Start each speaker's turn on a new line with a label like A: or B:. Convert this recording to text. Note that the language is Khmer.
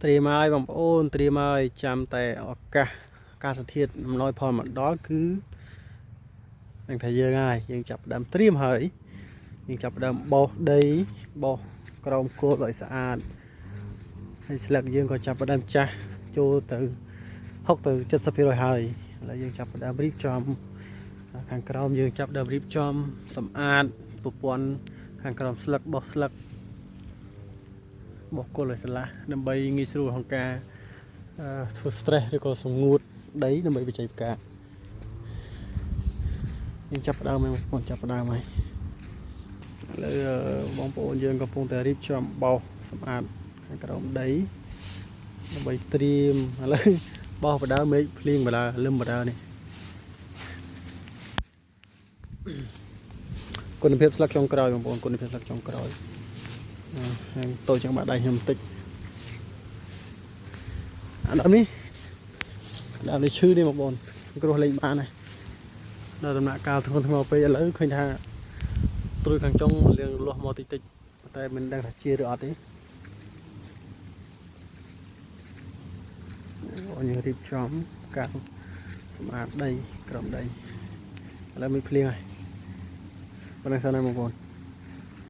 A: ត្រៀមហើយបងប្អូនត្រៀមហើយចាំតែឱកាសអាកាសធាតុអំណោយផលមកដល់គឺនឹងថាយើងហើយយើងចាប់ផ្ដើមត្រៀមហើយយើងចាប់ផ្ដើមបោសដីបោសក្រោមគោលឲ្យស្អាតហើយស្លឹកយើងក៏ចាប់ផ្ដើមចាស់ចូលទៅ60ទៅ70%ហើយឥឡូវយើងចាប់ផ្ដើមរៀបចំខាងក្រោមយើងចាប់ផ្ដើមរៀបចំសម្អាតប្រព័ន្ធខាងក្រោមស្លឹកបោសស្លឹក បោះគល់ឲ្យស្រឡះដើម្បីងាយស្រួលក្នុងការអឺធ្វើ stress ឬក៏សម្ងួតដីដើម្បីបញ្ចេញផ្កាយើងចាប់ផ្ដើមហើយបងប្អូនចាប់ផ្ដើមហើយឥឡូវអឺបងប្អូនយើងកំពុងតែរៀបចំបោសសម្អាតខាងក្រោមដីដើម្បីត្រៀមឥឡូវបោសបដើមេឃភ្លៀងបដើលឹមបដើនេះគុណភាពស្លឹកចុងក្រោយបងប្អូនគុណភាពស្លឹកចុងក្រោយអឺហើយតូចជាងបាក់ដៃខ្ញុំបន្តិចអាដើមនេះ ដើមនេះឈឺនេះបងប្អូនសង្គ្រោះលេងបានហើយដល់ដំណាក់កាលធ្ងន់ធ្ងរពេកឥឡូវឃើញថាត្រួយខាងចុងលៀងលាស់មកតិចតិចប៉ុន្តែមិនដឹងថាជាឬអត់ទេបងយើងរៀបចំការសម្អាតដីក្រោមដីឥឡូវមានភ្លៀងហើយប៉ុណ្ណឹងសិនហើយបងប្អូន។